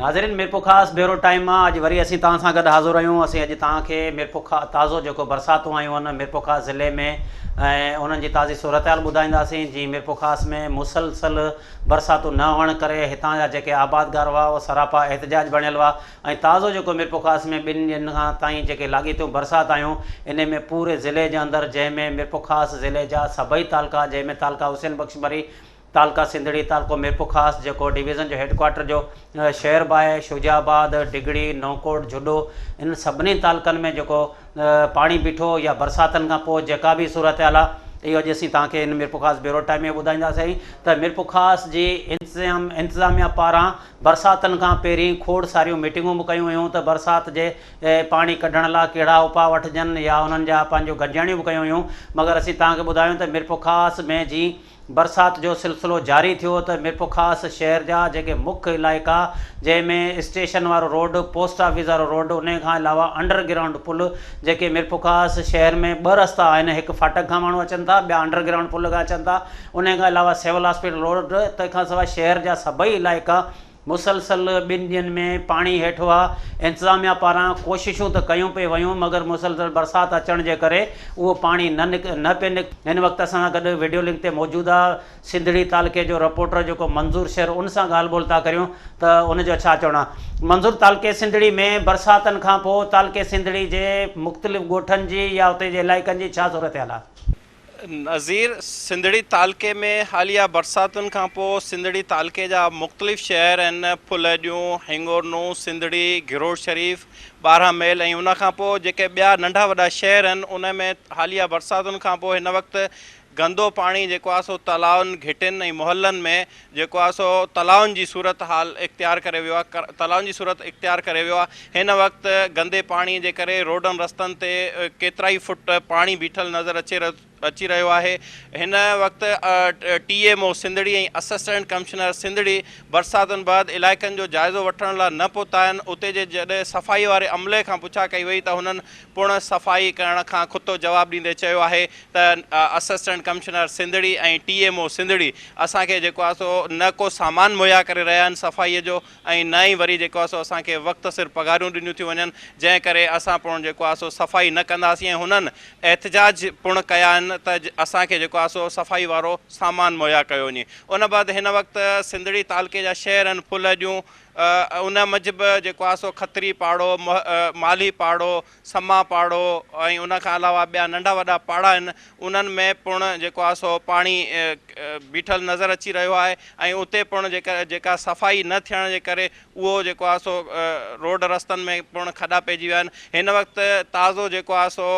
ناظرين Mirpurkhas bureau time مان اڄ وري اسين توهان سان گڏ حاضر آهيون اسين اڄ توهان کي ميرپورخاص تازو جيڪو برساتون آيون آهن ميرپورخاص ضلعي ۾ ۽ انهن جي تازي صورتحال ٻڌائينداسين جي ميرپورخاص ۾ مسلسل برساتون نه هئڻ ڪري هتان جا جيڪي آبادگار هئا اهي سراپا احتجاج بڻيل هئا ۽ تازو جيڪو ميرپورخاص ۾ ٻن ڏينهن کان تائين جيڪي لاڳيتيون برسات آيون انهي ۾ پوري ضلعي جي اندر جنهن ۾ ميرپورخاص ضلعي جا سڀئي تعلقا جنهن ۾ تعلقا حسين بخش مري، تعلقا سنڌڙي، تعلقو ميرپورخاص جيڪو ڊويزن جو هيڊ ڪوارٽر جو شهر به آهي، شجاع آباد، ڊگهڙي، نئونڪوٽ، جهڏو انهن سڀني تعلقن ۾ جيڪو پاڻي بيٺو يا برساتن کان پوء جيڪا به صورتحال آهي اهو اڄ اسين توهان کي هن ميرپورخاص بيورو ٽائيم ۾ ٻڌائينداسين ته ميرپورخاص جي انتظاميا پاران برساتن کان پهرين کوڙ ساريون ميٽنگون به ڪيون ويون ته برسات جي پاڻي ڪڍڻ لا ڪهڙا اپاء وٺجن يا انهن جا پنهنجو گڏجاڻيون به ڪيون ويون مگر اسين توهان کي ٻڌايون ته ميرپورخاص ۾ جي برسات جو سلسلو جاري ٿيو ته ميرپورخاص شهر جا جيڪي مک علائقا جنهن ۾ اسٽيشن وارو روڊ، پوسٽ آفيس وارو روڊ انهي کان علاوه انڊر گرائونڊ پل جيڪي ميرپورخاص شهر ۾ ٻه رستا آهن هڪ ڦاٽڪ کان ماڻهو اچن ٿا ٻيا انڊر گرائونڊ پل کان اچن ٿا انهي کان علاوه سول هاسپيٽل روڊ تنهن کان سواء شهر جا سڀئي علائقا مسلسل ٻن ڏينهن ۾ پاڻي هيٺ هئا، انتظاميا پاران ڪوششون ته ڪيون پئي ويون مگر مسلسل برسات اچڻ جي ڪري اهو پاڻي نه نه پئي نڪتو، هن وقت اسان سان گڏ وڊيو لنڪ تي موجود آ سنڌڙي تعلقي جو رپورٽر جيڪو منظور شر ان سان ڳالهه ٻولهه ٿا ڪريون ته ان جو ڇا چوڻ آ. منظور تعلقي سنڌڙي ۾ برساتن کان پوء تعلقي سنڌڙي جي مختلف ڳوٺن جي يا اتي جي علائقن جي ڇا صورتحال آ؟ نظير، سنڌڙي تعلقي ۾ حاليه برساتن کانپوء سنڌڙي تعلقي جا مختلف شهر آهن ڦلهڏيون، هنڱورنو، سنڌڙي، گهروڙ شريف، 12 ميل ۽ ان کانپوء جيڪي ٻيا ننڍا وڏا شهر آهن ان ۾ حاليه برساتن کانپوء هن وقت گندو پاڻي جيڪو آهي سو تلائن، گهٽين ۽ محلن ۾ جيڪو آهي سو تلائن جي صورت حال اختيار ڪري ويو آهي تلائن جي صورت اختيار ڪري ويو آهي هن وقت گندي پاڻي جي ڪري روڊن رستن تي ڪيترائي فٽ پاڻي بيٺل نظر اچي اچي رهيو آهي هن وقت T M O Sindhri ۽ assistant commissioner Sindhri برساتن بعد علائقن جو جائزو وٺڻ لاء نه پهتا آهن اتي جي جڏهن صفائي واري عملي کان پڇا ڪئي وئي ته هنن پڻ صفائي ڪرڻ کان کتو جواب ڏيندي چيو آهي ته assistant commissioner Sindhri ۽ T M O Sindhri اسان کي جيڪو آهي سو نه ڪو سامان مهيا ڪري رهيا آهن صفائي جو ۽ نه ئي وري جيڪو آهي سو اسان کي وقت سر پگهاريون ڏنيون ٿيون وڃن جنهن ڪري اسان پڻ جيڪو آهي سو صفائي نه ڪنداسين ۽ هنن احتجاج پڻ ڪيا آهن ته اسان کي جيڪو آهي سو صفائي وارو سامان مهيا ڪيو وڃي ان بعد هن وقت سنڌڙي تعلقي جا شهر آهن ڦلهڏيون ان منجهه به جيڪو آهي سو کتري پاڙو، مالهي پاڙو، سما پاڙو ۽ ان کان علاوه ٻيا ننڍا وڏا پاڙا آهن انهن ۾ پڻ جيڪو آهي سو پاڻي بيٺل نظر اچي رهيو آهي ۽ اتي پڻ جيڪا جيڪا صفائي نه ٿيڻ جي ڪري اهو جيڪو آهي سو روڊ رستن ۾ پڻ کڏا پئجي ويا آهن هن وقت تازو جيڪو آهي سو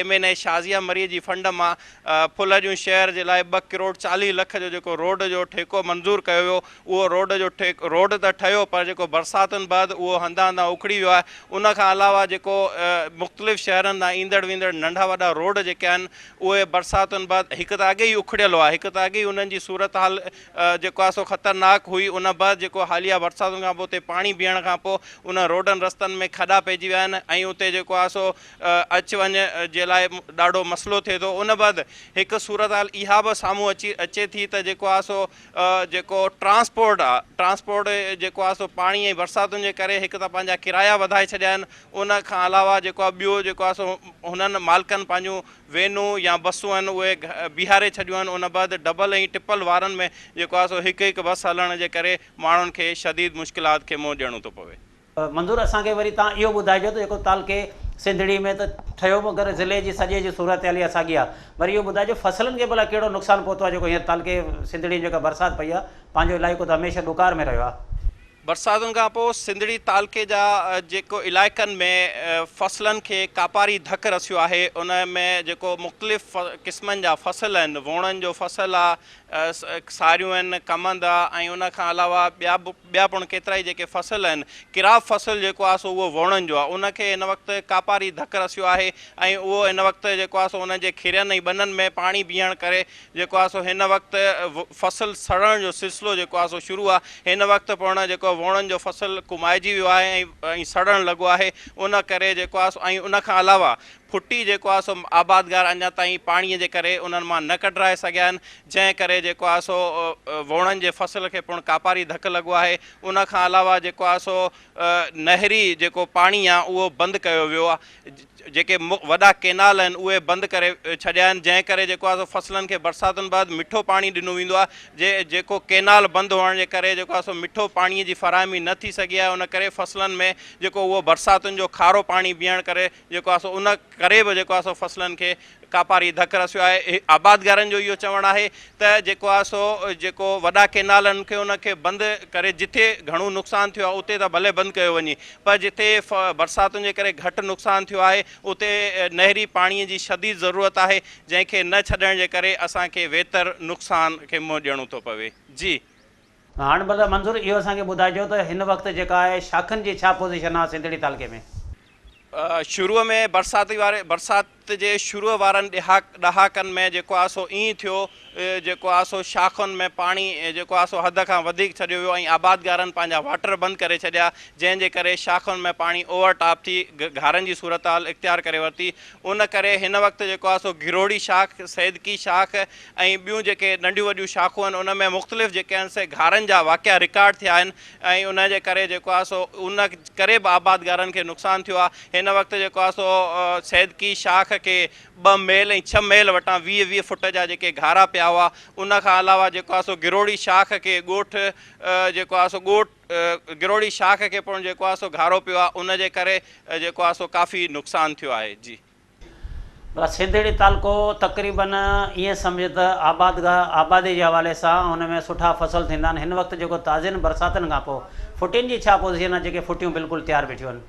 M N A Shazia Marri جي فنڊ مان ڦلهڏيون شهر جي لاء ٻه ڪروڙ 40 لک جو جيڪو روڊ جو ٺيڪو منظور ڪيو ويو اهو روڊ جو روڊ ته ٺهيو پر جيڪو برساتن بعد اهو هنڌان هنڌان اکڙي ويو آهي ان کان علاوه جيڪو مختلف شهرن ڏانهن ايندڙ ويندڙ ننڍا وڏا روڊ جيڪي آهن اهي برساتن بعد هڪ ته اڳي ئي اکڙيل هئا هڪ ته اڳي ئي انهن جي صورتحال جيڪو آهي سو خطرناڪ هئي ان بعد جيڪو حاليه برساتن کان پوء اتي پاڻي بيهڻ کان پوء انهن روڊن رستن ۾ کڏا پئجي ويا آهن ۽ اتي جيڪو آهي سو اچ وڃ جي لاء ڏاڍو مسئلو ٿئي ٿو ان بعد هڪ صورتحال اها به سامهون اچي اچي ٿي ته جيڪو آهي سو جيڪو ٽرانسپورٽ آ ٽرانسپورٽ جيڪو آ سو پاڻي ۽ برساتن جي ڪري هڪ ته پنهنجا ڪرايا وڌائي ڇڏيا آهن ان کان علاوه جيڪو آ ٻيو جيڪو آ سو هنن مالڪن پنهنجون وينون يا بسون آهن اهي بيهاري ڇڏيون آهن ان بعد ڊبل ۽ ٽپل وارن ۾ جيڪو آ سو هڪ هڪ بس هلڻ جي ڪري ماڻهن کي شديد مشڪلات کي منهن ڏيڻو ٿو پوي. منظور اسان کي وري توهان اهو ٻڌائجو ته جيڪو تعلقي سنڌڙي ۾ ته ٺهيو مگر ضلعي جي سڄي جي صورتحال اها ساڳي آهي وري اهو ٻڌائجو فصلن کي ڀلا ڪهڙو نقصان پهتو آهي جيڪو هينئر تعلقي سنڌڙي ۾ جيڪا برسات پئي آهي پنهنجو علائقو ته هميشه ڏڪار ۾ رهيو آهي. برساتن کان پوء سنڌڙي تعلقي جا جيڪو علائقن ۾ فصلن کي ڪاپاري ڌڪ رسيو آهي ان ۾ جيڪو مختلف قسمن جا فصل آهن ووڻن جو فصل آهي ساريون آهن ڪمند آهي ۽ ان کان علاوه ٻيا به ٻيا پڻ ڪيترائي جيڪي فصل آهن، ڪراپ فصل جيڪو آهي سو اهو ووڻن جو آهي، ان کي هن وقت ڪاپاري ڌڪ رسيو آهي ۽ اهو هن وقت جيڪو آهي سو ان جي کيرين ۽ ٻنن ۾ پاڻي بيهڻ ڪري جيڪو آهي سو هن وقت فصل سڙڻ جو سلسلو جيڪو آهي سو شروع آهي، هن وقت پڻ جيڪو ووڻن جو فصل ڪمائجي ويو آهي ۽ سڙڻ لڳو آهي، ان ڪري جيڪو آهي سو ۽ ان کان علاوه. ڦٽي جيڪو آهي سو آبادگار اڃا تائين پاڻي جي ڪري انهن مان نه ڪڍرائي سگهيا آهن، جنهن ڪري جيڪو آهي سو ووڻن جي فصل کي پڻ ڪاپاري ڌڪ لڳو آهي. ان کان علاوه جيڪو آهي سو نهري جيڪو پاڻي آهي اهو بند ڪيو ويو آهي، جيڪي وڏا ڪينال آهن اهي بند ڪري ڇڏيا آهن، جنهن ڪري جيڪو آهي سو فصلن کي برساتن بعد مٺو پاڻي ڏنو ويندو آهي، جيڪو ڪينال بند هئڻ جي ڪري جيڪو آهي سو مٺو پاڻي جي فراهمي نه ٿي سگهي آهي، ان ڪري فصلن ۾ جيڪو اهو برساتن جو کارو پاڻي بيهڻ ڪري جيڪو آهي سو ان ڪري به جيڪو آهي سو فصلن کي ڪاپاري ڌڪ رسيو آهي. آبادگارن جو اهو چوڻ آهي ته جيڪو آهي سو جيڪو وڏا ڪينال آهن کي ان کي بند ڪري جتي گهڻو نقصان ٿيو آهي اتي ته ڀلي بند ڪيو وڃي پر جتي برساتن جي ڪري گهٽ نقصان ٿيو آهي اتي نهري پاڻي جي شديد ضرورت آهي جنهن کي نه ڇڏڻ جي ڪري اسان کي ويتر نقصان کي منهن ڏيڻو ٿو پوي. جي. هاڻ ڀلا منظور اهو اسان کي ٻڌائجو ته هن وقت جيڪا آهي شاخن جي ڇا پوزيشن آهي سنڌڙي تعلقي ۾؟ شروع ۾ برساتي واري برسات جي شروع وارن ڏهاڪن ۾ جيڪو آهي سو ائين ٿيو جيڪو آهي سو شاخن ۾ پاڻي جيڪو آهي سو حد کان وڌيڪ ڇڏيو ويو ۽ آبادگارن پنهنجا واٽر بند ڪري ڇڏيا جنهن جي ڪري شاخن ۾ پاڻي اوور ٽاپ ٿي گهارن جي صورتحال اختيار ڪري ورتي ان ڪري هن وقت جيڪو آهي سو گروڙي شاخ سيدڪي شاخ ۽ ٻيون جيڪي ننڍيون وڏيون شاخون آهن ان ۾ مختلف جيڪي آهن سي گهارن جا واقعا رڪارڊ ٿيا آهن ۽ ان جي ڪري جيڪو آهي سو ان ڪري به آبادگارن کي نقصان ٿيو آهي هن وقت جيڪو آهي سو سيدڪي شاخ کي ٻه ميل ۽ ڇهه ميل وٽان 20 20 فٽ جا جيڪي گهارا پيا هئا ان کان علاوه جيڪو آهي سو گروڙي شاخ کي ڳوٺ جيڪو آهي سو ڳوٺ گروڙي شاخ کي پڻ جيڪو آهي سو گهارو پيو آهي ان جي ڪري جيڪو آهي سو ڪافي نقصان ٿيو آهي جي. ڀلا سنڌڙي تعلقو تقريبن ائين سمجهه ته آبادگاهه آبادي جي حوالي سان هن ۾ سٺا فصل ٿيندا آهن هن وقت جيڪو تازين برساتن کان پوء ڦٽين جي ڇا پوزيشن آهي جيڪي ڦٽيون بلڪل تيار بيٺيون آهن.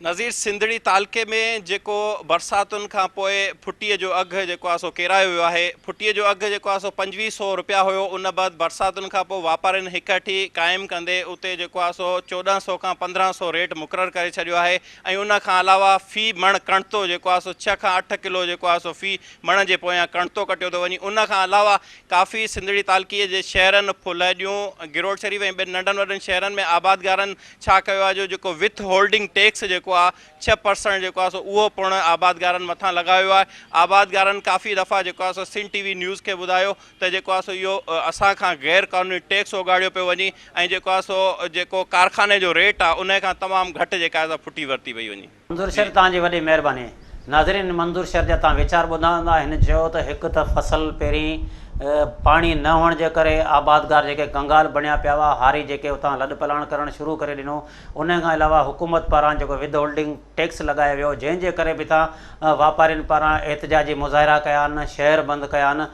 نظير سنڌڙي تعلقي ۾ جيڪو برساتن کان پوء ڦٽيء جو اگهه جيڪو آهي سو ڪيرايو ويو آهي ڦٽيء جو اگهه جيڪو آهي سو 25 سو رپيا هيو ان بعد برساتن کان پوء واپارين هڪ هٺي قائم ڪندي اتي جيڪو آهي سو 14 سو کان 15 سو ريٽ مقرر ڪري ڇڏيو آهي ۽ ان کان علاوه في مڻ ڪڻتو جيڪو آهي سو ڇهه کان اٺ ڪلو جيڪو آهي سو في مڻ جي پويان ڪڻتو ڪٽيو ٿو وڃي. ان کان علاوه ڪافي سنڌڙي تعلقي جي شهرن ڦلهڏيون، گروڙ شريف ۽ ٻين ننڍن وڏن شهرن ۾ آبادگارن ڇا ڪيو آهي جو جيڪو وٿ هولڊنگ ٽيڪس جيڪو آهي 6% جيڪو آهي سو اهو پڻ آبادگارن مٿان لڳايو ويو آهي. آبادگارن ڪافي دفعا جيڪو آهي سو سنڌ ٽي وي نيوز کي ٻڌايو ته جيڪو آهي سو اهو اسان کان غير قانوني ٽيڪس اوڳاڙيو پيو وڃي ۽ جيڪو آهي سو جيڪو ڪارخاني جو ريٽ آهي انهي کان تمام گهٽ جيڪا آهي سا ڦٽي ورتي پئي وڃي. منظور شر توهان جي وڏي مهرباني. ناظرين منظور شر جا توهان ويچار ٻڌا هوندا هن چيو ته هڪ ته فصل پهرين پاڻي نه هئڻ جي ڪري آبادگار جيڪي ڪنگال بڻيا پيا هئا هاري جيڪي اتان لڏ پلاڻ ڪرڻ شروع ڪري ڏنو انهي کان علاوه حڪومت پاران جيڪو ود هولڊنگ ٽيڪس لڳايو ويو جنهن جي ڪري به هتان واپارين پاران احتجاجي مظاهرا ڪيا آهن شهر بند ڪيا آهن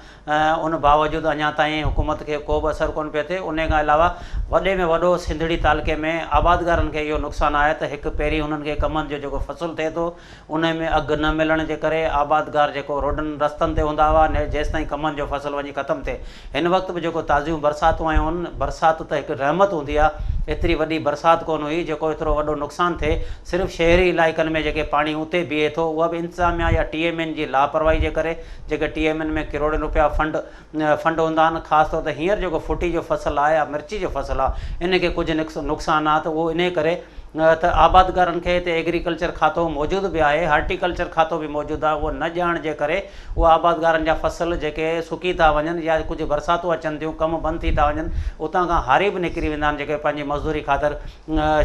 ان باوجود اڃا تائين حڪومت کي ڪو به اثر ڪونه پيو ٿئي. انهي کان علاوه وڏي ۾ وڏو سنڌڙي تعلقي ۾ آبادگارن کي اهو نقصان آهي ته هڪ پهرين هنن کي ڪمند جو جيڪو فصل ٿئي ٿو انهي ۾ اگهه نه ملڻ جي ڪري آبادگار جيڪو روڊن رستن تي هوندا هئا جيستائين ڪمند جو فصل وڃي ختم ٿئي. هن وقت به جيڪو تازيون برساتون آيون آهن برسات ته هڪ رحمت هوندي آهي ايتري وڏي برسات ڪونه هئي جيڪو ايترو وڏو نقصان ٿئي صرف شهري علائقن ۾ جيڪي پاڻي اتي بيهي ٿو اها به انتظاميا يا ٽي ايم اين جي لاپرواهي جي ڪري جيڪي ٽي ايم اين ۾ ڪروڙين روپيا فنڊ فنڊ هوندا آهن خاص طور تي هينئر جيڪو ڦٽي جو فصل آهي يا مرچي جو فصل آهي ان کي ڪجهه نقصان آهي ته اهو انهي ڪري ته آبادگارن کي هتي ايگريڪلچر کاتو موجود به آهي هارٽيڪلچر کاتو به موجود آهي اهو نه ڄاڻ جي ڪري اهو آبادگارن جا فصل جيڪي سڪي ٿا وڃن يا ڪجهه برساتون اچن ٿيون ڪم بند ٿي ٿا وڃن اتان کان هاري به نڪري ويندا آهن جيڪي پنهنجي مزدوري خاطر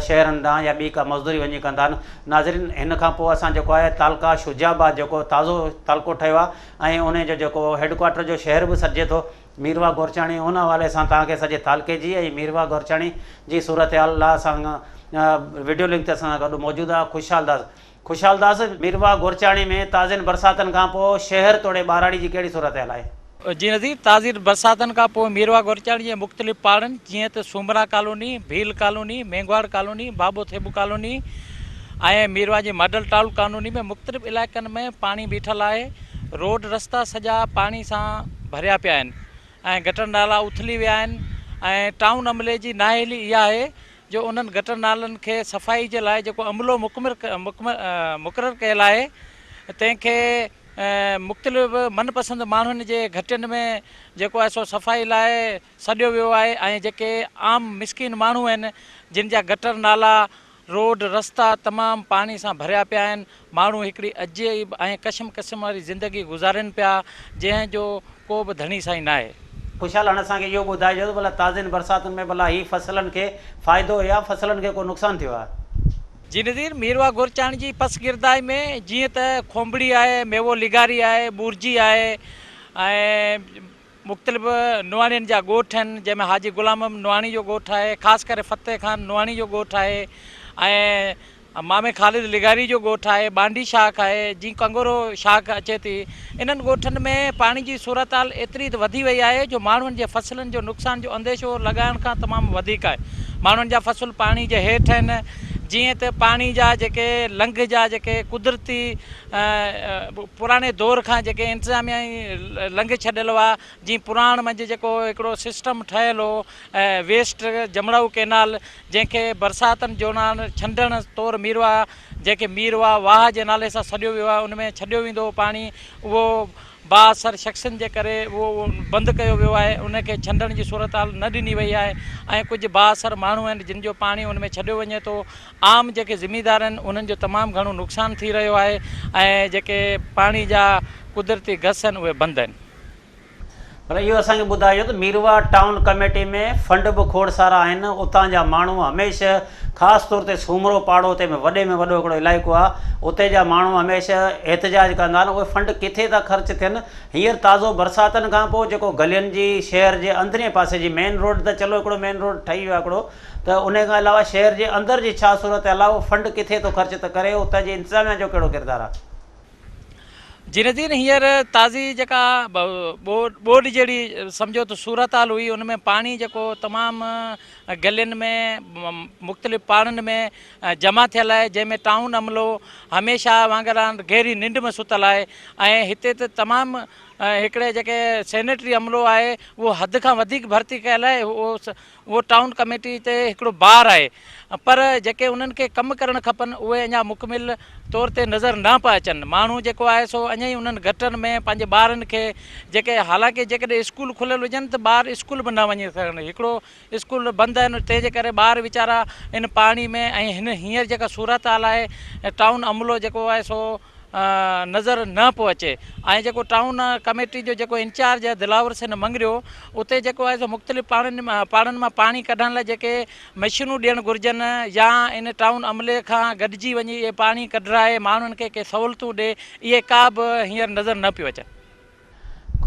شهرن ڏانهن يا ٻي ڪا مزدوري وڃي ڪندا آهن ناظرين هن کان پوء اسان جيڪو آهي تعلقه شجاع آباد جيڪو تازو تعلقو ٺهيو آهي ۽ انهي جو جيڪو هيڊ ڪوارٽر جو شهر به سڏجي ٿو ميرواهه گورچاڻي ان حوالي سان توهان کي سڄي تعلقي جي ۽ ميرواهه گورچاڻي جي صورتحال لاء اسان وڊيو لنڪ تي اسان سان گڏ موجود آهي خوشحال داس خوشحال داس ميرواهه گورچاڻي ۾ تازين برساتن کان پوء شهر توڙي ٻهراڙي جي ڪهڙي صورتحال آهي؟ جي نظير تازين برساتن کان پوء ميرواهه گورچاڻي جي مختلف پاڙن جيئن ته Soomra colony, Bheel colony, Menghwar colony, Babo Thebo colony ۽ Mirwah جي ماڊل ٽائون ڪالوني ۾ مختلف علائقن ۾ پاڻي بيٺل آهي، روڊ رستا سڄا پاڻي سان ڀريا پيا آهن ۽ گٽر نالا اٿلي ويا آهن ۽ ٽائون عملي جي نااهلي اها آهي جو انهن گٽر نالن کي صفائي جي لاء جيڪو عملو مقرر ڪيل آهي تنهن کي مختلف من پسند ماڻهن جي گهٽين ۾ جيڪو آهي سو صفائي لاء سڏيو ويو آهي ۽ جيڪي عام مسڪين ماڻهو آهن جن جا گٽر نالا روڊ رستا تمام پاڻي سان ڀريا پيا آهن، ماڻهو هڪڙي عجيب ۽ ڪشم ڪشم واري زندگي گذارين پيا، جنهن جو ڪو به ڌڻي سائين ناهي. خوشحال هاڻ اسان کي اهو ٻڌائجو ته ڀلا تازين برساتن ۾ ڀلا هي فصلن کي فائدو يا فصلن کي ڪو نقصان ٿيو آهي؟ جي نظير ميرواهه گورچاڻي جي پسگردائي ۾ جيئن ته کومبڙي آهي، ميوو لغاري آهي، ٻورجي آهي ۽ مختلف نوحاڻين جا ڳوٺ آهن، جنهن ۾ حاجي غلام محمد نوحاڻي جو ڳوٺ آهي، خاص ڪري فتح خان نوحاڻي جو ڳوٺ آهي ۽ مامي خالد لغاري جو ڳوٺ آهي، ٻانڊي شاخ آهي، جين ڪنگورو شاخ اچي ٿي. انهن ڳوٺن ۾ پاڻي جي صورتحال ايتري ته وڌي وئي آهي جو ماڻهن جي فصلن جو نقصان جو انديشو لڳائڻ کان تمام وڌيڪ آهي. ماڻهن جا فصل پاڻي جي هيٺ آهن، جيئن ته پاڻي جا جيڪي لنگهه جا جيڪي قدرتي پراڻي دور کان جيڪي انتظاميا لنگهه ڇڏيل هئا، جيئن پراڻ منجهه جيڪو هڪڙو سسٽم ٺهيل هو ويسٽ جمڙائو ڪينال جنهن کي برساتن جوڻان ڇنڊڻ طور ميرواهه جنهن کي ميرواهه واهه جي نالي سان سڏيو ويو آهي ان ۾ ڇڏيو ويندو هو پاڻي اهو بااثر شخصن جي ڪري اهو بند ڪيو ويو آهي ان کي ڇنڊڻ جي صورتحال نه ڏني وئي آهي ۽ ڪجهه بااثر ماڻهو آهن جن جو پاڻي ان ۾ ڇڏيو وڃي ٿو عام جيڪي زميندار آهن انهن جو تمام گهڻو نقصان ٿي رهيو آهي ۽ جيڪي پاڻي جا قدرتي گس آهن اهي بند آهن. ڀلا اهو اسان کي ٻڌايو ته ميرواهه ٽائون ڪميٽي ۾ فنڊ به کوڙ سارا آهن اتان جا ماڻهو هميشه خاص طور تي سومرو پاڙو اتي ۾ وڏي ۾ وڏو هڪڙو علائقو آهي اتي جا ماڻهو هميشه احتجاج ڪندا آهن اهي فنڊ ڪٿي ٿا خرچ ٿين هينئر تازو برساتن کان پوء جيڪو گلين جي شهر جي اندرين پاسي جي مين روڊ ته چلو هڪڙو مين روڊ ٺهي ويو آهي هڪڙو ته انهي کان علاوه شهر جي اندر جي ڇا صورتحال آهي اهو فنڊ ڪٿي ٿو خرچ ته ڪري اتان جي انتظاميا جو ڪهڙو ڪردار آهي. جي نظير هينئر تازي جيڪا ٻوڏ جهڙي سمجهو ته صورتحال هئي ان ۾ پاڻي جيڪو تمام گلين ۾ مختلف پاڙن ۾ جمع ٿيل آهي جنهن ۾ ٽائون عملو هميشه وانگر گهري ننڊ ۾ ستل آهي ۽ هتي ته تمام هڪڙي جيڪي سينيٽري عملو آهي اهو حد کان وڌيڪ ڀرتي ڪيل آهي اهو اهو ٽائون ڪميٽي تي هڪڙو بار آهي پر جيڪي انهن کي ڪم ڪرڻ کپن اهي اڃا مڪمل طور تي نظر نه پيا اچن ماڻهو جيڪو آهي سو اڃا ئي انهن گٽرن ۾ پنهنجي ٻارن کي جيڪي حالانڪه جيڪڏهن اسڪول کليل هجن ته ٻار اسڪول به نه وڃي سگهن هڪڙو اسڪول بند آهن تنهن جي ڪري ٻار ويچارا ان پاڻي ۾ ۽ هن هينئر جيڪا صورتحال آهي ٽائون عملو جيڪو آهي سو نظر نه پيو اچي ۽ جيڪو ٽائون ڪميٽي جو جيڪو انچارج آهي دلاور حسين مڱريو اتي جيڪو آهي سو مختلف پاڙن پاڙن مان پاڻي ڪڍڻ لاء جيڪي مشينون ڏيڻ گهرجن يا ان ٽائون عملي کان گڏجي وڃي اهي پاڻي ڪڍرائي ماڻهن کي ڪي سهولتون ڏي اهي ڪا به هينئر نظر نه پيو اچن.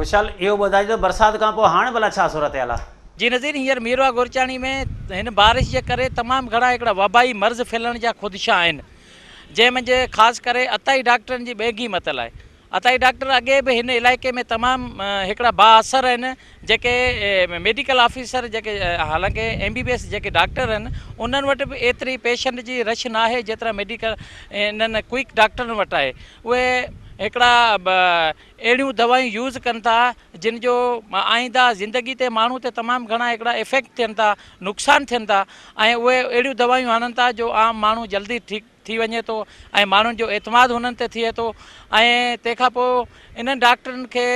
خوشحال اهو ٻڌائجو ته برسات کان پوء هاڻ ڀلا ڇا صورتحال آهي؟ جي نظير هينئر ميرواهه گورچاڻي ۾ هن بارش جي ڪري تمام گهڻا هڪڙا وبائي مرض ڦهلڻ جا خدشا آهن جنهن منجهه خاص ڪري عطائي ڊاڪٽرن جي ٻيگهي متل آهي عطائي ڊاڪٽر اڳي به هن علائقي ۾ تمام هڪڙا بااثر آهن جيڪي ميڊيڪل آفيسر جيڪي حالانڪه ايم بي بي ايس جيڪي ڊاڪٽر آهن انهن وٽ به ايتري پيشنٽ جي رش ناهي جيترا ميڊيڪل انهن ڪوئڪ ڊاڪٽرن وٽ آهي اهي هڪڙا اهڙيون دوائيون يوز ڪن ٿا جن جو آئنده زندگي تي ماڻهو تي تمام گهڻا هڪڙا افيڪٽ ٿين ٿا نقصان ٿين ٿا ۽ اهي اهڙيون دوائيون هڻن ٿا جو عام ماڻهو جلدي ٺيڪ ٿي وڃي ٿو ۽ ماڻهن جو اعتماد هنن تي ٿئي ٿو ۽ تنهن کان پوء انهن ڊاڪٽرن کي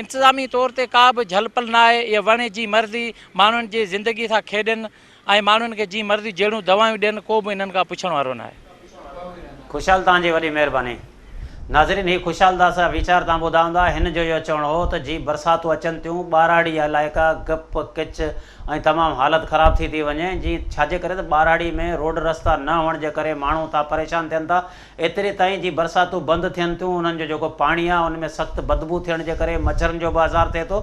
انتظامي طور تي ڪا به جهل پل نه آهي اهي وڻ جي مرضي ماڻهن جي زندگي سان کيڏن ۽ ماڻهن کي جيئن مرضي جهڙيون دوائون ڏين ڪو به انهن کان پڇڻ وارو ناهي. خوشحال توهان جي وڏي مهرباني. ناظرين هي خوشحال داس جا ويچار توهان ٻڌا هوندا هن جو اهو چوڻ هو ته جي برساتون اچن ٿيون ٻهراڙي جا علائقا گپ ڪچ ۽ تمام حالت خراب ٿي ٿي وڃي جي ڇاجي ڪري ته ٻهراڙي ۾ روڊ رستا نه هئڻ جي ڪري ماڻهو ٿا پريشان ٿين ٿا ايتري تائين جي برساتون بند ٿين ٿيون انهن جو جيڪو پاڻي آهي ان ۾ سخت بدبو ٿيڻ جي ڪري مڇرن جو به آزار ٿئي ٿو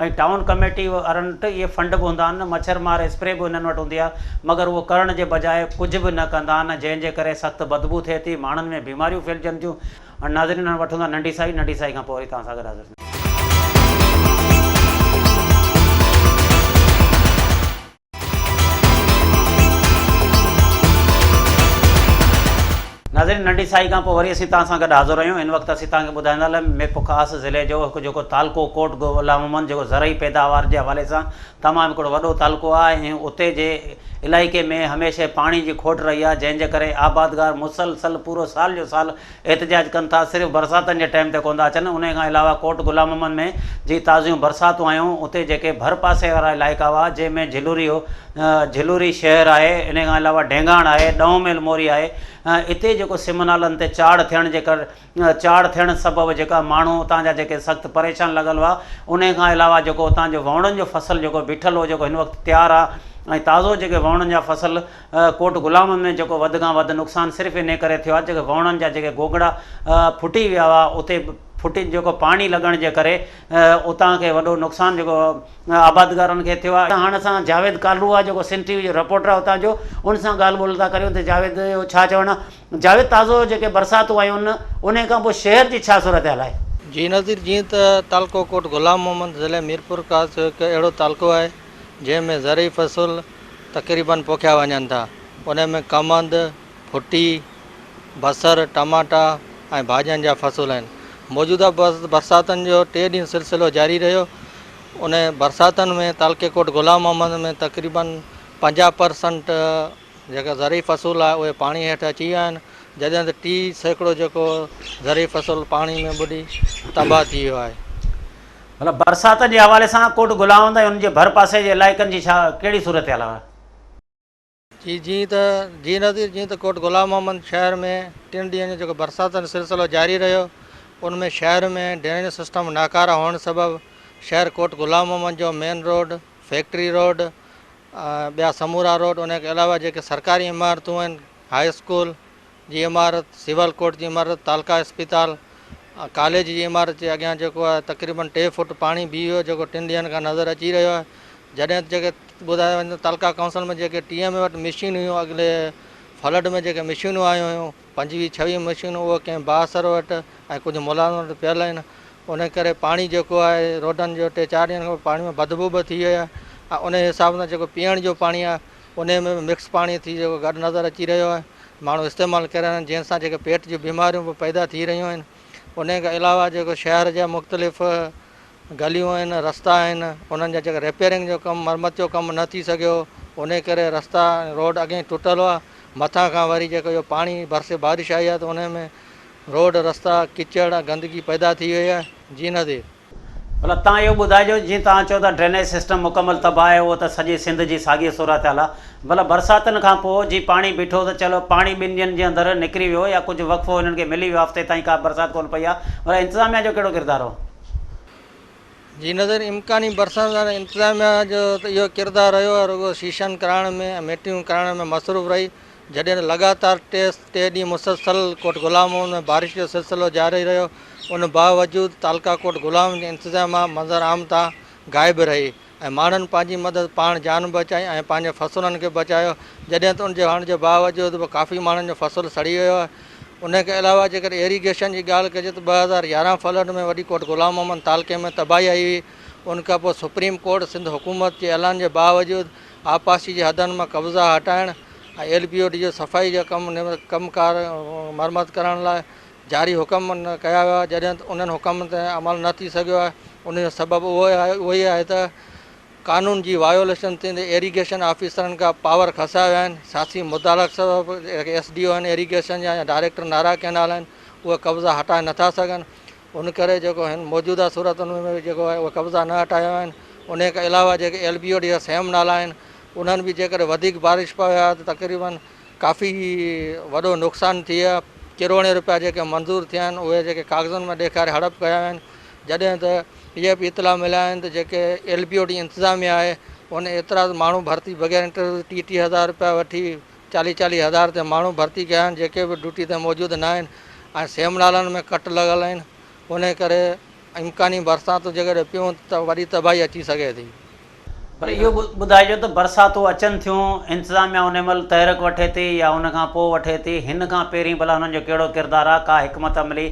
۽ ٽائون ڪميٽي وارن وٽ اهي فنڊ به هوندا آهن مڇر مار اسپري به انهن وٽ هوندي آهي مگر اهو ڪرڻ جي بجاء ڪجهه به نه ڪندا آهن جنهن جي ڪري سخت بدبو ٿئي ٿي ماڻهن ۾ بيماريون ڦهلجن ٿيون هاڻي ناظرين هاڻي وٺون ٿا ننڍي سائي ننڍي سائي کان پوء وري توهان سان گڏ حاضر ٿينداسين. ناظرين ننڍي سائي کان پوء وري اسين توهان سان گڏ حاضر آهيون هن وقت اسين توهان کي ٻڌائيندا هلون ميرپورخاص ضلعي جو هڪ جيڪو تعلقو ڪوٽ غلام محمد جيڪو زرعي پيداوار جي حوالي سان تمام هڪڙو وڏو تعلقو آهي ۽ اتي جي علائقي ۾ هميشه پاڻي جي کوٽ رهي آهي جنهن جي ڪري آبادگار مسلسل پورو سال جو سال احتجاج ڪن ٿا صرف برساتن جي ٽائيم تي ڪونه ٿا اچن انهي کان علاوه ڪوٽ غلام محمد ۾ جي تازيون برساتون آيون اتي جيڪي ڀر پاسي وارا علائقا هئا جنهن ۾ جهلوري هو جهلوري شهر آهي انهي کان علاوه ڍينگاڻ آهي ڏهون ميل موري آهي اتي جيڪو سم نالن تي چاڙهه ٿيڻ جي ڪر چاڙهه ٿيڻ سبب جيڪا ماڻهو اتان جا جيڪي سخت پريشان لڳل هئا انهي کان علاوه جيڪو اتان جو ووڻن جو فصل جيڪو بيٺل هو جيڪو هن وقت تيار آهي ۽ تازو جيڪي ووڻن جا فصل ڪوٽ غلام ۾ جيڪو وڌ کان وڌ نقصان صرف انهي ڪري ٿيو آهي جيڪي ووڻن جا جيڪي گوگڙا ڦٽي ويا هئا اتي ڦٽي جيڪو پاڻي لڳڻ جي ڪري اتان کي وڏو نقصان جيڪو آبادگارن کي ٿيو آهي. هاڻ اسان جاويد ڪالرو آهي جيڪو سنڌ ٽي وي جو رپورٽر آهي اتان جو ان سان ڳالهه ٻولهه ٿا ڪريون ته جاويد جو ڇا چوڻ آهي. جاويد تازو جيڪي برساتون آيون آهن انهي کان پوء شهر جي ڇا صورتحال آهي؟ جي نظير جيئن ته تعلقو ڪوٽ غلام محمد ضلعي ميرپورخاص جو هڪ اهڙو تعلقو آهي جنهن ۾ زرعي فصل تقريبن پوکيا وڃن ٿا. انهن ۾ ڪمند، ڦٽي، بصر، ٽماٽا ۽ ڀاڄين جا فصل آهن. موجوده برساتن جو ٽي ڏينهن سلسلو جاري رهيو. ان برساتن ۾ تعلقي ڪوٽ غلام محمد ۾ تقريبن 50 پرسنٽ جيڪا زرعي فصل آهي اهي پاڻي هيٺ اچي ويا آهن جڏهن ته 30% جيڪو زرعي فصل پاڻي ۾ ٻڏي تباهه ٿي ويو آهي. ڀلا برساتن جي حوالي سان ڪوٽ غلام ۽ ان جي ڀر پاسي جي علائقن جي ڇا ڪهڙي صورتحال آهي؟ جي جيئن ته جي نظير جيئن ته ڪوٽ غلام محمد شهر ۾ ٽن ڏينهن جو جيڪو برساتن جو سلسلو جاري رهيو ان ۾ شهر ۾ ڊرينيج سسٽم ناڪاره هئڻ سبب شهر ڪوٽ غلام محمد جو مين روڊ، فيڪٽري روڊ ۽ ٻيا سمورا روڊ ان کان علاوه جيڪي سرڪاري عمارتون آهن هاء اسڪول جي عمارت، سول ڪورٽ جي عمارت، تعلقه اسپتال، ڪاليج جي عمارت جي اڳيان جيڪو آهي تقريبن ٽي فوٽ پاڻي بيهي ويو جيڪو ٽن ڏينهن کان نظر اچي رهيو آهي جڏهن ته جيڪي ٻڌايو وڃي ته تعلقه ڪائونسل ۾ جيڪي ٽي ايم اي وٽ مشين هيون اڳلي فلڊ ۾ جيڪي مشينون آيون هيون پنجويهه ڇويهه مشينون اهي ڪنهن بااثر وٽ ۽ ڪجهه ملازمن وٽ پيل آهن ان ڪري پاڻي جيڪو آهي روڊن جو ٽي چار ڏينهن کان پاڻي ۾ بدبو به ٿي وئي آهي ۽ ان حساب سان جيڪو پيئڻ جو پاڻي آهي انهي ۾ به مڪس پاڻي ٿي جيڪو گڏ نظر اچي رهيو آهي ماڻهو استعمال ڪري رهيا آهن جنهن سان جيڪي پيٽ جون بيماريون به پيدا ٿي رهيون آهن انهي کان علاوه جيڪو شهر جا مختلف گليون آهن رستا آهن انهن جا جيڪا ريپيئرنگ جو ڪم مرمت جو ڪم نه ٿي سگهيو انهي ڪري رستا ۽ روڊ اڳئين ٽٽل هئا مٿان کان وري جيڪو اهو پاڻي برسي بارش آئي آهي ته انهي ۾ روڊ رستا ڪچڙ ۽ گندگي پيدا ٿي وئي آهي جي نظير. ڀلا توهان اهو ٻڌائجو جيئن توهان چئو ٿا ڊرينيج سسٽم مڪمل تباهه آهي اهو ته سڄي سنڌ جي ساڳي صورتحال آهي ڀلا برساتن کان پوء جي پاڻي بيٺو ته چلو پاڻي ٻن ڏينهن جي اندر نڪري ويو يا ڪجهه وقفو هنن کي ملي ويو هفتي تائين ڪا برسات ڪونه پئي آهي ڀلا انتظاميا جو ڪهڙو ڪردار هو؟ جي نظر امڪاني برسات سان انتظاميا جو ته اهو ڪردار رهيو آهي رڳو شيشن ڪرائڻ ۾ ۽ ميٽنگون ڪرائڻ ۾ مصروف رهي جڏهن ته لڳاتار ٽي ڏينهن مسلسل ڪوٽ غلام محمد ۾ بارش جو سلسلو جاري رهيو ان باوجود تعلقه ڪوٽ غلام جي انتظاميا منظر عام تان غائب رهي ۽ ماڻهن پنهنجي مدد پاڻ جان بچائي ۽ پنهنجي فصلن کي بچايو جڏهن ته ان جي هئڻ جي باوجود به ڪافي ماڻهن جو فصل سڙي ويو آهي ان کان علاوه جيڪڏهن ايريگيشن جي ڳالهه ڪجي ته 2011 فلڊ ۾ وڏي ڪوٽ غلام محمد تعلقي ۾ تباهي آئي هئي ان کان پوء سپريم ڪورٽ سنڌ حڪومت جي اعلان جي باوجود آبپاشي جي حدن مان قبضا هٽائڻ ۽ ايل بي او ڊي جو صفائي جو ڪم ڪم ڪار مرمت ڪرڻ لاء جاري حڪم ڪيا ويا جڏهن ته انهن حڪمن تي عمل نه ٿي سگهيو آهي ان جو سبب اهو ئي آهي ته قانون جي وايوليشن ٿيندي ايريگيشن آفيسرن کان پاور کسيا ويا آهن سياسي مداخلت سبب جيڪي ايس ڊي او آهن ايريگيشن جا يا ڊائريڪٽر نارا ڪئنال آهن اهي قبضا هٽائي نٿا سگهن ان ڪري جيڪو هن موجوده صورتن ۾ به جيڪو آهي اهي قبضا نه هٽايا ويا آهن انهي کان علاوه جيڪي ايل بي او ڊي جا سيم نالا آهن انهن به جيڪڏهن وڌيڪ بارش پوي ها ته تقريبن ڪافي وڏو نقصان ٿئي ها ڪروڙين روپيا جيڪي منظور ٿيا آهن اهي جيڪي ڪاغذن ۾ ڏيکاري هڙپ ڪيا ويا آهن جڏهن ته اهي به اطلاع مليا آهن ته جيڪي ايل بي او ڊي انتظاميا آهي ان ايترا ماڻهو ڀرتي بغير انٽرويو ٽي ٽي هزار روپيا وٺي چاليهه چاليهه هزار تي ماڻهو ڀرتي ڪيا آهن جيڪي به ڊيوٽي تي موجود نه آهن ۽ سيم نالن ۾ ڪٽ لڳل آهن انهي ڪري امڪاني برساتون جيڪڏهن پيون ته وڏي تباهي اچي سگهي ٿي. پر اهو به ٻڌائجو ته برساتون اچن ٿيون انتظاميا انهي مهل تحرڪ وٺي ٿي يا ان کان پوء وٺي ٿي هن کان پهرين ڀلا انهن جو ڪهڙو ڪردار آهي ڪا حڪمت عملي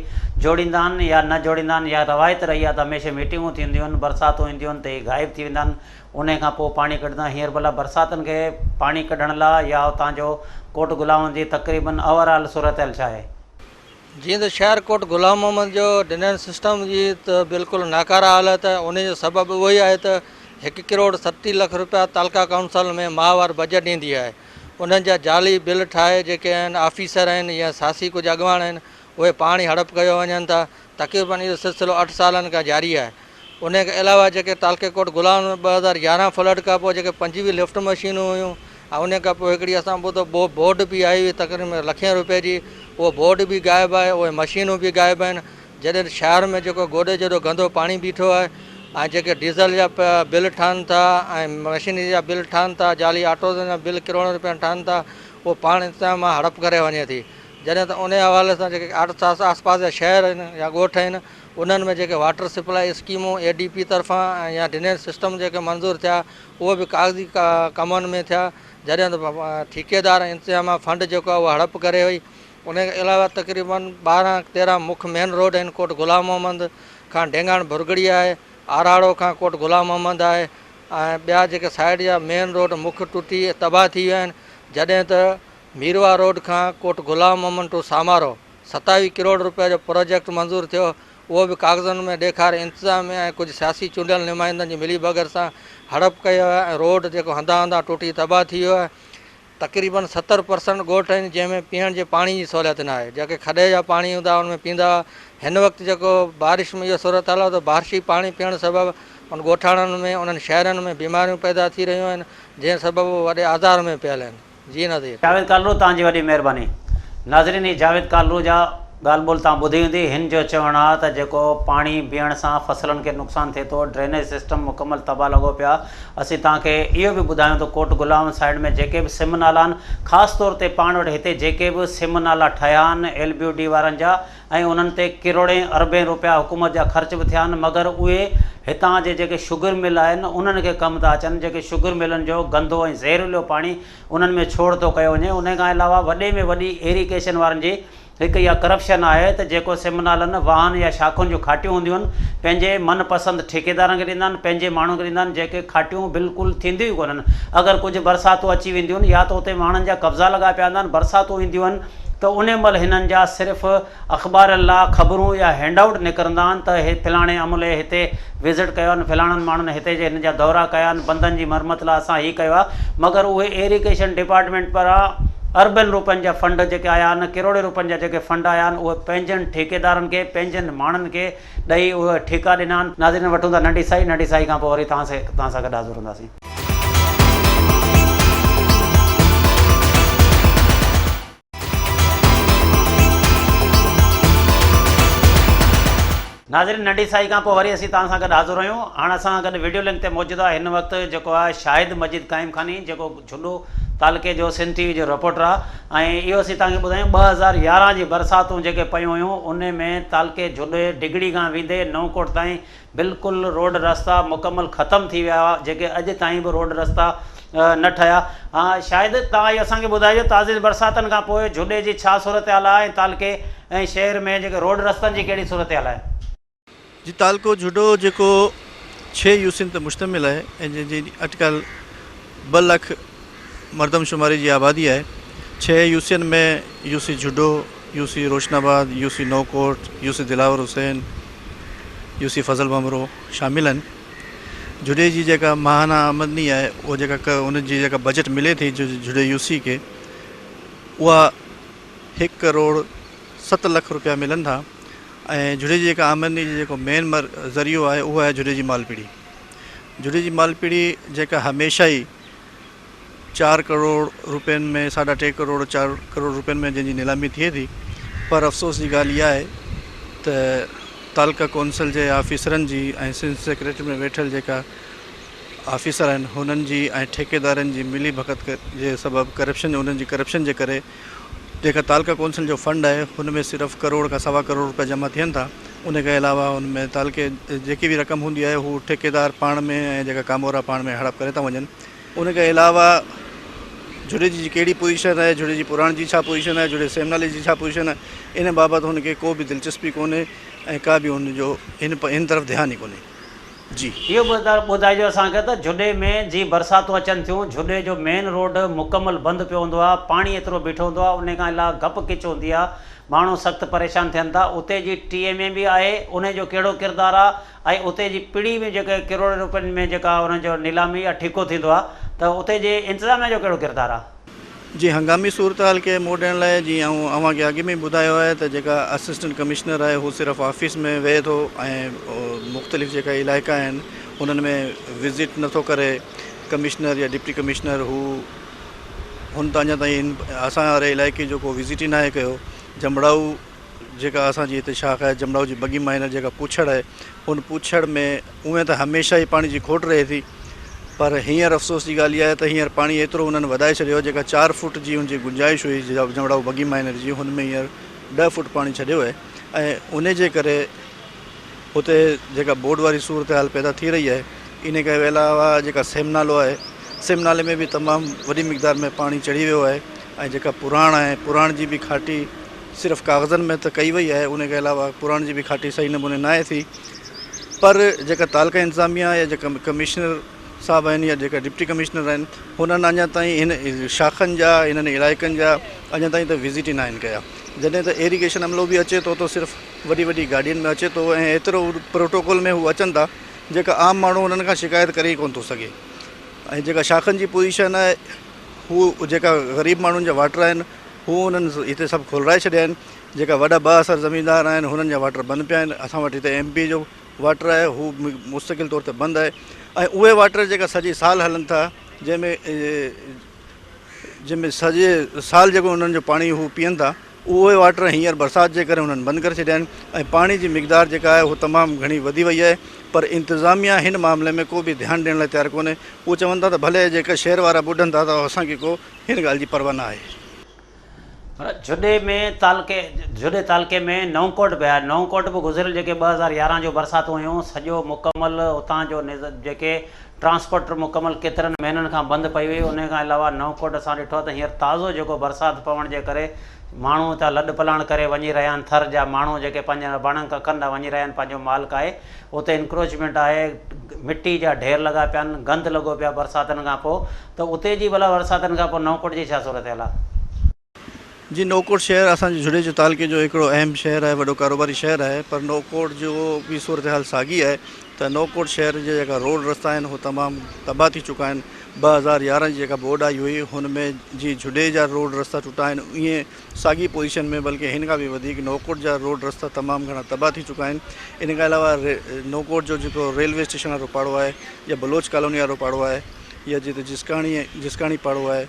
جوڙيندا آهن يا نه جوڙيندا آهن يا روايت رهي آهي ته هميشه ميٽنگون ٿينديون آهن برساتون اينديون آهن ته هي غائب ٿي ويندا آهن انهي کان پوء پاڻي ڪڍندا هينئر ڀلا برساتن کي پاڻي ڪڍڻ لا يا اتان جو ڪوٽ غلامن جي تقريبن اوور آل صورتحال ڇا آهي؟ جيئن ته شهر ڪوٽ غلام محمد جو ڊرينيج سسٽم جي ته بلڪل ناڪاره حالت آهي انهي جو سبب اهو ئي آهي ته هڪ ڪروڙ 37 لک روپيا تعلقه ڪائونسل ۾ ماهوار بجيٽ ايندي آهي انهن جا جعلي بل ٺاهي جيڪي آهن آفيسر آهن يا سياسي ڪجهه اڳواڻ آهن اهي پاڻ ئي هڙپ ڪيو وڃن ٿا تقريبن اهو سلسلو اٺ سالن کان جاري آهي انهي کان علاوه جيڪي تعلقي ڪوٽ غلام ۾ 2011 فلڊ کان پوء جيڪي 25 لفٽ مشينون هيون ۽ انهي کان پوء هڪڙي اسان ٻڌو ٻو بورڊ به آئي هئي تقريبن لکين روپين جي اهو بورڊ به غائب آهي اهي مشينون به غائب آهن جڏهن ته شهر ۾ جيڪو گوڏي جيڏو گندو پاڻي بيٺو آهي ۽ جيڪي ڊيزل جا بل ٺهن ٿا ۽ مشينري جا بل ٺهن ٿا جعلي آٽوزن جا بل ڪروڙين روپين ٺهن ٿا اهو پاڻ انتظاميا مان هڙپ ڪري وڃي ٿي جڏهن ته انهي حوالي سان جيڪي آس پاس جا شهر آهن يا ڳوٺ آهن انهن ۾ جيڪي واٽر سپلائي اسڪيمون اي ڊي پي طرفان يا ڊرينيج سسٽم جيڪي منظور ٿيا اهي به ڪاغذي ڪمن ۾ ٿيا جڏهن ته ٺيڪيدار ۽ انتظاميا فنڊ جيڪو آهي اهو هڙپ ڪري وئي ان کان علاوه تقريبن 12 13 مک مين روڊ آهن ڪوٽ غلام محمد کان ڊينگاڻ ڀرڳڙي آهي آراڙو کان ڪوٽ غلام محمد آهي ۽ ٻيا جيڪي سائيڊ جا مين روڊ مک ٽٽي تباهه ٿي ويا آهن جڏهن ته ميرواهه روڊ کان ڪوٽ غلام محمد ٽو سامارو 27 ڪروڙ روپيا جو پروجيڪٽ منظور ٿيو، اهو به ڪاغذن ۾ ڏيکاري انتظاميا ۽ ڪجهه سياسي چونڊيل نمائندن جي ملي ڀڳت سان هڙپ ڪيو ويو ۽ روڊ جيڪو هنڌان هنڌان ٽوٽي تباهه ٿي ويو آهي. تقريبن 70 پرسنٽ ڳوٺ آهن جنهن ۾ پيئڻ جي پاڻي جي سهوليت نه آهي، جيڪي کڏي جا پاڻي هوندا هئا ان ۾ پيئندا هئا، هن وقت جيڪو بارش ۾ اهو صورتحال آهي ته بارشي پاڻي پيئڻ سبب ان ڳوٺاڻن ۾ انهن شهرن ۾ بيماريون پيدا ٿي رهيون آهن، جنهن سبب اهي وڏي آزار ۾ پيل آهن. جي نظير. جاويد ڪالرو توهان جي وڏي مهرباني. ناظرين هي جاويد ڪالرو جا ڳالهه ٻولهه توهان ٻڌي هوندي هن جو چوڻ آ ته جيڪو پاڻي بيهڻ سان فصلن کي نقصان ٿئي ٿو ڊرينيج سسٽم مڪمل تباهه لڳو پيو آ اسين توهان کي اهو به ٻڌايون ته ڪوٽ غلام سائيڊ ۾ جيڪي به سم نالا آهن خاص طور تي پاڻ وٽ هتي جيڪي به سم نالا ٺهيا آهن ايل بي او ڊي وارن جا ۽ انهن تي ڪروڙين اربين روپيا حڪومت جا خرچ به ٿيا آهن مگر اهي هتان جي جيڪي شگر مل آهن انهن کي ڪم ٿا اچن جيڪي شگر ملن جو گندو ۽ زهريلو پاڻي انهن ۾ ڇوڙ ٿو ڪيو وڃي انهي کان علاوه وڏي ۾ وڏي ايريگيشن وارن جي هڪ اها ڪرپشن آهي ته جيڪو سم نالن واهن يا شاخن جون کاٽيون هونديون آهن پنهنجي من پسند ٺيڪيدارن کي ڏيندا آهن پنهنجي ماڻهن کي ڏيندا آهن جيڪي کاٽيون بلڪل ٿينديون ئي ڪونهن اگر ڪجهه برساتون اچي وينديون آهن يا ته اتي ماڻهن جا قبضا لڳا پيا هوندا آهن برساتون اينديون آهن ته انهي مهل هنن جا صرف اخبارن لا خبرون يا هينڊ آئوٽ نڪرندا آهن ته هي فلاڻي عملي هتي وزٽ ڪيو آهن فلاڻن ماڻهن هتي جي هن جا دورا ڪيا آهن بندن جي مرمت لا اسان هي ڪيو آهي مگر اهي ايريگيشن ڊپارٽمينٽ پاران اربين روپين جا فنڊ جيڪي آيا آهن ڪروڙين روپين جا جيڪي فنڊ آيا آهن اهي پنهنجن ٺيڪيدارن کي پنهنجن ماڻهن کي ڏئي اهي ٺيڪا ڏنا آهن. ناظرين وٺون ٿا ننڍي سائي ننڍي سائي کان پوء وري توهان سان گڏ حاضر هونداسين. ناظرين ننڍي سائي کان پوء وري اسين توهان سان گڏ حاضر آهيون هاڻ اسان سان گڏ وڊيو لنڪ تي موجود آهي هن وقت جيڪو آهي شاهد مجيد قائم خاني جيڪو جهڏو تعلقي جو سنڌ ٽي وي جو رپورٽر آهي ۽ اهو اسين توهان کي ٻڌايون 2011 جي برساتون جيڪي پيون هيون ان ۾ تعلقي جهڏي ڊگهڙي کان ويندي نئون ڪوٽ تائين بلڪل روڊ رستا مڪمل ختم ٿي ويا هئا جيڪي اڄ تائين به روڊ رستا نه ٺهيا ها شايد توهان اهو اسان کي ٻڌائجو تازين برساتن کان پوء جهڏي جي ڇا صورتحال آهي ۽ تعلقي ۽ شهر ۾ جيڪي روڊ رستن جي ڪهڙي صورتحال آهي. جي تعلقو جهڏو جيڪو ڇهه يوسين تي مشتمل آهي ۽ جنهن جي اٽڪل 2 لک مردم شماري جي آبادي آهي ڇهه Usain ۾ UC Jhuddo, UC Roshan Abad, UC Naukot, UC Dilawar Hussain, UC Fazal Bhanbhro شامل آهن. جهڏي جي جيڪا ماهانه آمدني آهي اها جيڪا ان جي جيڪا بجيٽ ملي ٿي جهڏي يوسي کي اها هڪ ڪروڙ 7 لک روپيا ملن ٿا ۽ جهڏي جي جيڪا آمدني جو جيڪو مين ذريعو آهي اهو آهي جهڏي جي مال پيڙي. جهڏي جي مال پيڙي جيڪا هميشه ئي چار ڪروڙ روپين ۾ ساڍا ٽي ڪروڙ چار ڪروڙ روپين ۾ جنهن جي نيلامي ٿئي ٿي پر افسوس جي ڳالهه اها آهي ته تعلقه ڪونسل جي آفيسرن جي ۽ سنڌ سيڪريٽري ۾ ويٺل جيڪا آفيسر آهن هنن جي ۽ ٺيڪيدارن جي ملي ڀڳت جي سبب ڪرپشن انهن جي ڪرپشن جي ڪري جيڪا تعلقه ڪونسل جو فنڊ آهي هن ۾ صرف ڪروڙ کان سوا ڪروڙ روپيا جمع ٿين ٿا ان کان علاوه ان ۾ تعلقي جيڪي به رقم هوندي آهي هو ٺيڪيدار پاڻ ۾ ۽ جيڪا ڪامورا پاڻ ۾ هڙپ ڪري ٿا وڃن ان کان علاوه جھڙي جي ڪهڙي پوزيشن آهي جھڙي جي پراڻ جي ڇا پوزيشن آهي جھڙي سيمنالي جي ڇا پوزيشن آهي ان بابت هن کي ڪو به دلچسپي ڪونهي ۽ ڪا به هن جو هن طرف ڌيان ئي ڪونهي جي. اهو به ٻڌائجو اسان کي ته جھڏي ۾ جي برساتون اچن ٿيون جھڏي جو مين روڊ مڪمل بند پيو هوندو آهي پاڻي ايترو بيٺو هوندو آهي انهي کان علاوه گپ ڪچ هوندي آهي. ماڻهو سخت پريشان ٿين ٿا اتي جي ٽي ايم اي به آهي انهي جو ڪهڙو ڪردار آ ۽ اتي جي پڙي ۾ جيڪي ڪروڙين روپين ۾ جيڪا انهن جو نيلامي يا ٺيڪو ٿيندو آ ته اتي جي انتظاميا جو ڪهڙو ڪردار آ. جي هنگامي صورتحال کي منهن ڏيڻ لاء جيئن آئون اوهان کي اڳ ۾ ٻڌايو آهي ته جيڪا اسسٽنٽ ڪمشنر آهي هو صرف آفيس ۾ ويهي ٿو ۽ مختلف جيڪا علائقا آهن انهن ۾ وزٽ نٿو ڪري ڪمشنر يا ڊپٽي ڪمشنر هو هن ته اڃا تائين اسان واري علائقي جو ڪو وزٽ ئي ناهي ڪيو جمڙائو جيڪا اسان جي هتي شاخ آهي جمڙائو جي بگي مائنر جيڪا پوڇڙ آهي ان پوڇڙ ۾ اونئن ته هميشه ئي پاڻي جي کوٽ رهي ٿي پر هينئر افسوس جي ڳالهه اها آهي ته هينئر پاڻي ايترو انهن وڌائي ڇڏيو آهي جيڪا چار فوٽ جي ان جي گنجائش هئي جمڙائو بگي مائنر جي هن ۾ هينئر ڏهه فوٽ پاڻي ڇڏيو آهي ۽ ان جي ڪري اتي جيڪا ٻوڏ واري صورتحال پيدا ٿي رهي آهي ان کان علاوه جيڪا سيم نالو آهي سيم نالي ۾ به تمام وڏي مقدار ۾ پاڻي چڙهي ويو آهي ۽ جيڪا پراڻ آهي پراڻ جي به کاٽي صرف ڪاغذن ۾ ته ڪئي وئي آهي ان کان علاوه پراڻ جي به کاٽي صحيح نموني ناهي ٿي پر جيڪا تعلقه انتظاميا يا جيڪا ڪمشنر صاحب آهن يا جيڪا ڊپٽي ڪمشنر آهن هنن اڃا تائين هن شاخن جا هنن علائقن جا اڃا تائين ته وزٽ ئي ناهن ڪيا جڏهن ته ايريگيشن عملو به اچي ٿو ته صرف وڏي وڏي گاڏين ۾ اچي ٿو ۽ ايترو پروٽوڪول ۾ هو اچن ٿا جيڪا عام ماڻهو انهن کان شڪايت ڪري ئي ڪونه ٿو سگهي ۽ جيڪا شاخن جي پوزيشن آهي هو جيڪا غريب ماڻهن جا واٽر آهن هو انهن هتي سڀ کولرائي ڇڏيا آهن جيڪا وڏا با اثر زميندار آهن هنن جا واٽر بند پيا آهن اسان وٽ هتي ايم پي جو واٽر آهي هو مستقل طور تي بند آهي ۽ اهي واٽر جيڪا سڄي سال هلن ٿا جنهن ۾ جنهن ۾ سڄي سال جيڪو انهن جو پاڻي هو پيئن ٿا اهي واٽر هينئر برسات جي ڪري انهن بند ڪري ڇڏيا آهن ۽ پاڻي جي مقدار جيڪا آهي اهو تمام گهڻي وڌي وئي آهي پر انتظاميا هن معاملي ۾ ڪو به ڌيان ڏيڻ لاء تيار ڪونهي اهو چون ٿا ته ڀلي جيڪا شهر وارا ٻڏن ٿا ته اسان کي ڪو هن ڳالهه جي پرواهه نه آهي. جهڏي ۾ تعلقي جهڏي تعلقي ۾ نئون ڪوٽ به آهي نئون ڪوٽ به گذريل جيڪي 2011 جون برساتون هيون سڄو مڪمل اتان جو جيڪي ٽرانسپورٽ مڪمل ڪيترن مهينن کان بند پئي هئي انهي کان علاوه نئون ڪوٽ اسان ڏٺو آهي ته هينئر تازو جيڪو برسات پوڻ جي ڪري ماڻهو اتان لڏ پلاڻ ڪري وڃي رهيا آهن ٿر جا ماڻهو جيڪي پنهنجن اباڻن ڪکن ڏانهن وڃي رهيا آهن پنهنجو مال ڪاهي اتي انڪروچمينٽ آهي مٽي جا ڍير لڳا پيا آهن گند لڳو پيو آهي برساتن کان پوء ته اتي جي ڀلا برساتن کان پوء نئون ڪوٽ جي ڇا صورتحال آهي. جي نوڪوٽ شهر اسان جي جھڙي جو تعلقي جو هڪڙو اهم شهر آهي وڏو ڪاروباري شهر آهي پر نوڪوٽ جو به صورتحال ساڳي آهي ته نوڪوٽ شهر جي جيڪا روڊ رستا آهن هو تمام تباهه ٿي چڪا آهن 2011 جي جيڪا ٻوڏ آئي هئي هن ۾ جي جھڙي جا روڊ رستا ٽٽا آهن ائين ساڳي پوزيشن ۾ بلڪه هن کان به وڌيڪ نوڪوٽ جا روڊ رستا تمام گهڻا تباهه ٿي چڪا آهن ان کان علاوه نوڪوٽ جو جيڪو ريلوي اسٽيشن وارو پاڙو آهي يا بلوچ ڪالوني وارو پاڙو آهي يا جتي جسڪاڻي جسڪاڻي پاڙو آهي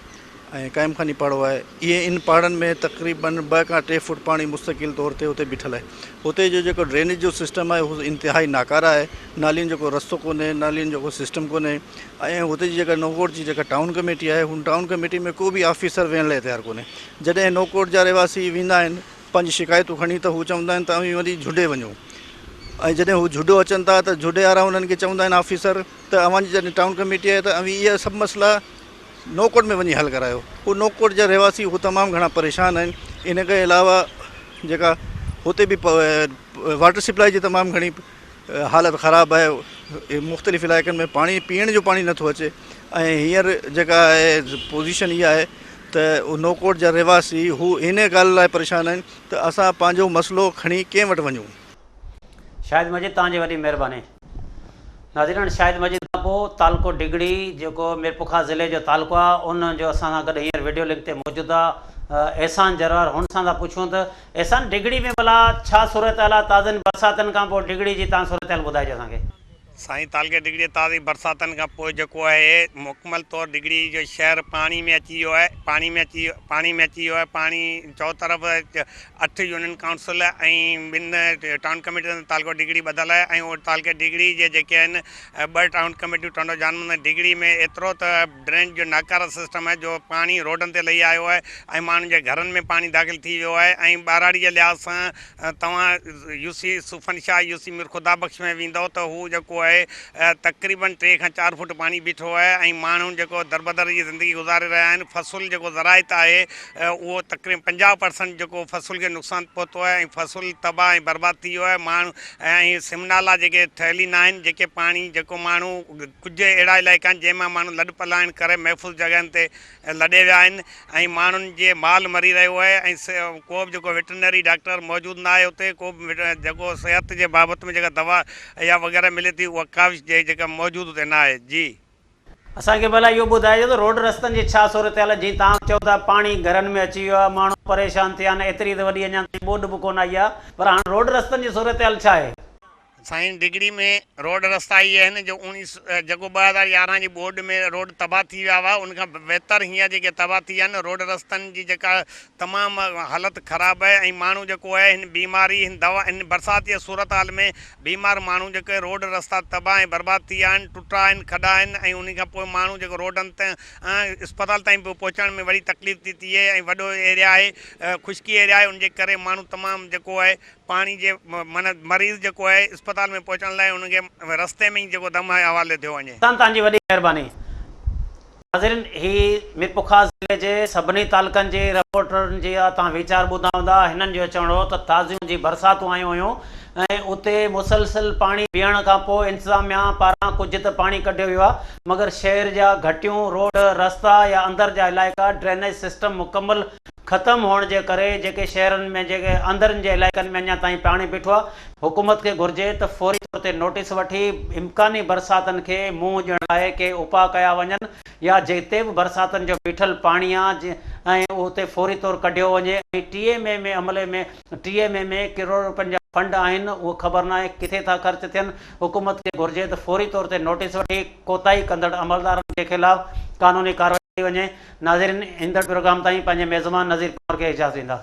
۽ قائم خاني پاڙو آهي. اهي ان پاڙن ۾ تقريباً ٻه کان ٽي فوٽ پاڻي مستقل طور تي اتي بيٺل آهي. اتي جو جيڪو ڊرينيج جو سسٽم آهي اهو انتهائي ناڪاره آهي. نالين جو ڪو رستو ڪونهي، نالين جو ڪو سسٽم ڪونهي ۽ اتي جي جيڪا نوڪوٽ جي جيڪا ٽائون ڪميٽي آهي ان ٽائون ڪميٽي ۾ ڪو به آفيسر ويهڻ لاء تيار ڪونهي. جڏهن نوڪوٽ جا رهواسي ويندا آهن پنهنجي شڪايتون کڻي ته هو چوندا آهن ته اوهين وري جهڏي وڃو ۽ جڏهن هو جهڏو اچن ٿا ته جهڏي وارا انهن کي چوندا آهن آفيسر ته اوهان جي جڏهن ٽائون ڪميٽي آهي ته اوهين اهي سڀ مسئلا نوڪوٽ ۾ وڃي حل ڪرايو. هو نوڪوٽ جا رهواسي هو تمام گهڻا پريشان آهن. ان کان علاوه جيڪا هتي به واٽر سپلائي جي تمام گهڻي حالت خراب آهي. مختلف علائقن ۾ پاڻي پيئڻ جو پاڻي نٿو اچي ۽ هينئر جيڪا آهي پوزيشن اها آهي ته نوڪوٽ جا رهواسي هو ان ڳالهه لاء پريشان آهن ته اسان پنهنجو مسئلو کڻي ڪنهن وٽ وڃون. شاهد مجيد توهان جي وڏي مهرباني. ناظرين شاهد مجيد کان پوء تعلقو ڊگهڙي جيڪو ميرپورخاص ضلعي جو تعلقو آهي ان جو اسان سان گڏ هينئر وڊيو لنڪ تي موجود آهي احسان جروار هن سان ٿا پڇون ته احسان ڊگهڙي ۾ ڀلا ڇا صورتحال آهي تازن برساتن کان پوء ڊگهڙي جي تان صورتحال ٻڌائجو اسان کي. سائين تعلقي ڊگهڙي تازي برساتن کان پوء جيڪو آهي مڪمل طور ڊگهڙي جو شهر پاڻي ۾ اچي ويو آهي پاڻي ۾ اچي پاڻي ۾ اچي ويو آهي پاڻي چؤطرف اٺ يونين ڪائونسل ۽ ٻن ٽائون ڪميٽين تي تعلقو ڊگهڙي ٻڌل آهي ۽ اهو تعلقي ڊگهڙي جي جيڪي آهن ٻه ٽائون ڪميٽيون ٽنڊو جان محمد ۽ ڊگهڙي ۾ ايترو ته ڊرين جو ناڪاره سسٽم آهي جو پاڻي روڊن تي لهي آيو آهي ۽ ماڻهن جي گهرن ۾ پاڻي داخل ٿي ويو آهي ۽ ٻهراڙي جي لحاظ سان توهان U C Sufan Shah U C Mir Khuda Bakhsh ۾ ويندؤ ته هو جيڪو آهي تقريبن ٽي کان چار فوٽ پاڻي بيٺو آهي ۽ ماڻهو جيڪو دربدر جي زندگي گذاري رهيا آهن فصل جيڪو زراعت آهي اهو تقريبن 50 پرسنٽ جيڪو فصل کي نقصان پهتو آهي ۽ فصل تباهه ۽ برباد ٿي ويو آهي ماڻهو ۽ سم نالا جيڪي ٺهيل ئي ناهن جيڪي پاڻي جيڪو ماڻهو ڪجهه اهڙا علائقا آهن جنهن مان ماڻهو لڏ پلاڻ ڪري محفوظ جڳهن تي لڏي ويا آهن ۽ ماڻهن جي مال مري رهيو آهي ۽ ڪو به جيڪو وٽرنري ڊاڪٽر موجود نه آهي اتي ڪو به جيڪو صحت جي بابت ۾ جيڪا دوا يا وغيره ملي ٿي اها ڪا به جيڪا موجود اتي نه آهي جي. اسان کي ڀلا اهو ٻڌائجو ته روڊ رستن جي ڇا صورتحال آهي جيئن توهان چئو ٿا پاڻي گهرن ۾ اچي ويو آهي ماڻهو پريشان ٿيا آهن ايتري ته وڏي اڃا تائين ٻوڏ به ڪونه آئي آهي پر هاڻ روڊ رستن جي صورتحال ڇا آهي؟ سائين ڊگهڙي ۾ روڊ رستا اهي آهن جو اوڻي جيڪو 2011 جي ٻوڏ ۾ روڊ تباهه ٿي ويا هئا ان کان ويتر هينئر جيڪي تباهه ٿي ويا آهن روڊ رستن جي جيڪا تمام حالت خراب آهي ۽ ماڻهو جيڪو آهي هن بيماري هن دوا هن برسات جي صورتحال ۾ بيمار ماڻهو جيڪي روڊ رستا تباهه ۽ برباد ٿي ويا آهن ٽٽا آهن کڏا آهن ۽ انهي کان پوء ماڻهو جيڪو روڊن تي اسپتال تائين به پهچڻ ۾ وڏي تڪليف ٿي ٿئي ۽ وڏو ايريا آهي خشڪي ايريا آهي ان جي ڪري ماڻهو تمام جيڪو آهي پاڻي جي معنيٰ مريض جيڪو آهي اسپتال ۾ پهچڻ لاء ان کي رستي ۾ ئي جيڪو دم آهي حوالي ٿيو وڃي. سان توهان جي وڏي مهرباني. ناظرين هي ميرپورخاص ضلعي جي سڀني تعلقن جي رپورٽرن جي توهان ويچار ٻڌا هوندا هنن جو چوڻ هو ته تازيون جي برساتون آيون هيون ۽ اتي مسلسل پاڻي بيهڻ کان پوء انتظاميا پاران ڪجهه ته پاڻي ڪڍيو ويو آهي مگر شهر جا گهٽيون روڊ رستا يا اندر جا علائقا ڊرينيج سسٽم مڪمل ختم هئڻ جي ڪري جيڪي شهرن ۾ جيڪي اندرن جي علائقن ۾ اڃا تائين پاڻي بيٺو آهي حڪومت کي گهرجي ته فوري طور تي نوٽيس وٺي امڪاني برساتن کي منهن ڏيڻ لاء ڪي اپاء ڪيا وڃن يا جتي به برساتن جو بيٺل پاڻي آهي ۽ اتي فوري طور ڪڍيو وڃي ۽ ٽي ايم اي ۾ عملي ۾ ٽي ايم اي ۾ ڪروڙ روپين جا فنڊ آهن اهو خبر ناهي ڪٿي ٿا خرچ ٿين حڪومت کي گهرجي ته فوري طور تي نوٽيس وٺي ڪوتاهي ڪندڙ عملدارن جي خلاف قانوني ڪارروائي ڪئي وڃي. ناظرين ايندڙ پروگرام تائين پنهنجي ميزبان نذير پنهور کي اجازت ڏيندا.